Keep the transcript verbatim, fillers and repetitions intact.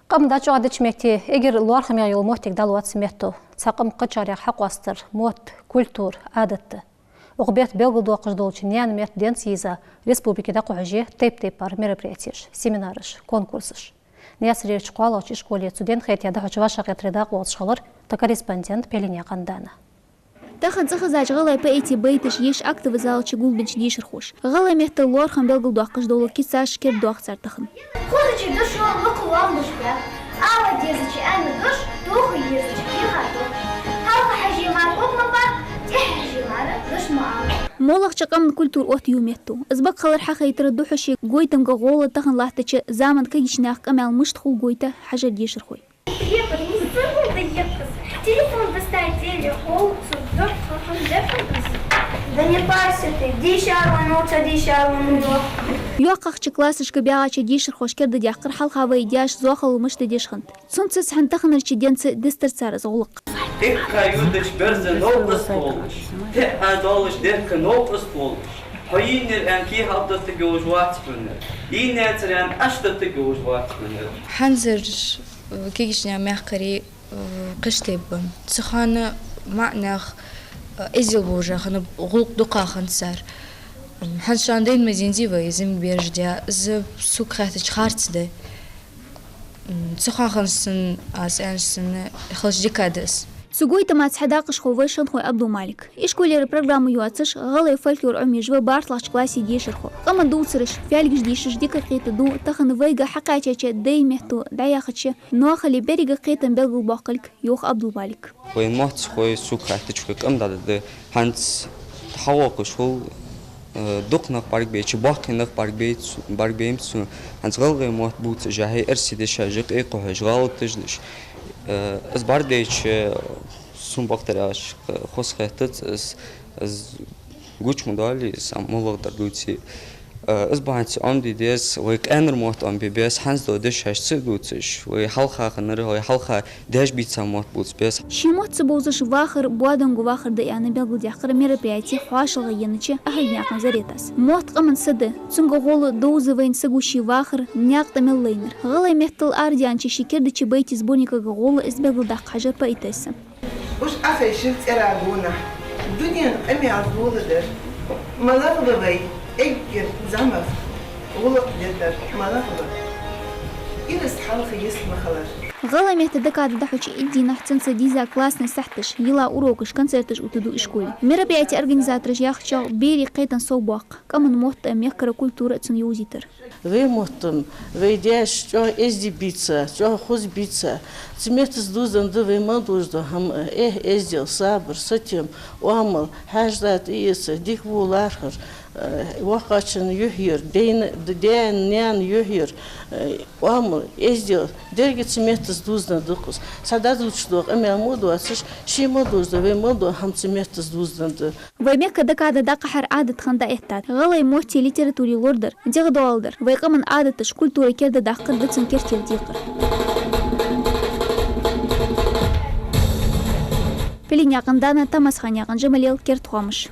Къам дӀачӀоагӀдеча метте эггара лоархӀаме йола моттиг дӀалоац метто. Цхьа къам кхычарех хьакъоастар, мотт, культура, Ӏадат да. Укх бетта белгалдоаккхаш долча наьна метта денца йиза республике дӀакхухьаш я тайп-тайпара мероприятеш, семинараш, конкурсаш. Наьсарерча кхоалагӀча ишколе цу денна хетаяь дӀахьоча вӀашагӀкхетаре дакъа лоацаш хилар тха корреспондент Пхьиленаькъан Дана. Тахан цӀихезача гӀалгӀай поэтий байташ еш актови зала чу гулбеннача дешархоша. ГӀалгӀай меттала лоархӀам белгалдоаккхаш дола кицаш кердадоах цар тахан. Хозача дошо лакха лоамаш баьб, ала дезача аьнна дош, тоха езача кхера дош. Хьалха хьажа мара укх ма баккха, тӀехьа хьажа мара дош ма ала. МоллагӀча къаман культура оттаю метто. Из бакъ хилар хьахайтар духхьашха гойтамга гӀолла тахан латтача заман кагийча наьха къамаьл мишта хул гойта хьажар дешархой. Телефон доставить деле холцу дохка хам дерхам. Да не парься ты, дийшар ван, оца дийшар ван, ну. ЙоккхагӀча классашка баьгӀача дешархоша кердадаьккхар хьалха вай даьша зоахалол мишта деш хиннад. Цунца цхьана таханарча денца дистар цар из гӀулакх. Икка юдаш берза новкъост волаш, тӀехьа долаш дерка новкъост волаш, хьо йийнар аьнна кий хьалдоттаргйолаш вац хьона, йийннаяцар аьнна Ӏочудоттаргйолаш вац хьона. ХӀанзарча кагийча наьха мехкарий, э, кхыча тайпа ба. Цу хана маӀа нах, э, эздел божа хиннаб, гӀулакх дукха хиннад цар. М, хӀанз шоана дайна ма дий вай из бераш даь, из сога хаьттача харц да. М, цу хана хиннад сона, аз аьнна санна, хилча дика да из. Цу гойтама цхьа дакъашхо ва Шанхой Ӏабдул-Малик. Ишколера программа йоацаш, гӀалгӀай фольклор Ӏомаеш ва бархӀлагӀча классе дешархо. Къаман дувцараш, фаьлгаш дешаш дика кхетаду тахан вайга хьакхаьчача даьй метто дӀаяхача ноахали беррига кхетам белгалбоаккхилга, йоах Ӏабдул-Малик. Вай мотт хой сога хаьттача, вай къам дӀадада. ХӀанз хьавоаккхаш хул, э, дукха нах бӀаргабайча, боккхий нах бӀаргабайт-, бӀаргабайнаб сона. ХӀанз гӀалгӀай мотт бувцаш а, хӀай эрсий дешаш а къайкхухьаш, гӀалаташ деш. Э, из бӀаргадайча, сона бакъдар аьлча, хоза хетац, из, из гуча ма доалий, из ам моллагӀа дар дувце. Э, из бахьанца Ӏомаде деза, вай къаьнара мотт Ӏомабе беза, хӀанз дола дешаш ца дувцаш, вай хьалха хиннар, вай хьалха даьша бийца мотт бувца беза. Ший мотт ца бовзаш вахар боадонгахьа вахар да аьнна белгалдаьккхар мероприяте хьоашалгӀа еннача Ахьилганаькъан Заретас. Мотт къаман са да, цунга гӀолла довза вайна саго ший вахар, наькъа тӀа мел лайнар. ГӀалгӀай меттала арадаьннача ший кердача байтий сборникага гӀолла из белгалдаккха хьажар поэтесса. Уж Ӏохайшар цӀера гонахьа, дунен къамаьл доладар. МалагӀа ва вай, эггара зӀамагӀа гӀулакх дитар малагӀа ва? Ираз хьалха йист ма хилар. ГӀалгӀай метта декада дӀахьоча итт дийнахьа цунца дийза классни сахьташ, йила урокаш, концерташ оттаду ишколе. Мероприяте организатораша яхачох, берий кхетам совбоаккх, къаман мотт а, мехкара культура а цунна йовзийтар. Вай мотт а, вай даьша чӀоагӀа эздий бийца, чӀоагӀа хоза бийца. Цу меттаца дувзаденна да вай мел долаш дола хӀама: эхь, эздел, сабар, сатем, оамал, хьаьша-да тӀаэца, дика-во лархӀар, э, воккхачунна юхь яр, даьна, даьна, наьна юхь яр, э, оамал, эздел, деррига цу меттаца дувзаденна да-кх из. Цхьа дӀадувцаш дола къамаьл мо доацаш, ше мел долаш дола, вай мел дола хӀама цу меттаца дувзаденна да. Вай мехка декада дӀакхахьар Ӏадат хинна дӀаэттад. ГӀалгӀай мотти литератури лорадар, дегӀадоаладар, вай къаман Ӏадаташ, культура кердадаккхар да цун кертера декхар. Пхьиленаькъан Дана, Тамасханаькъан Джамалел, «Керда хоамаш».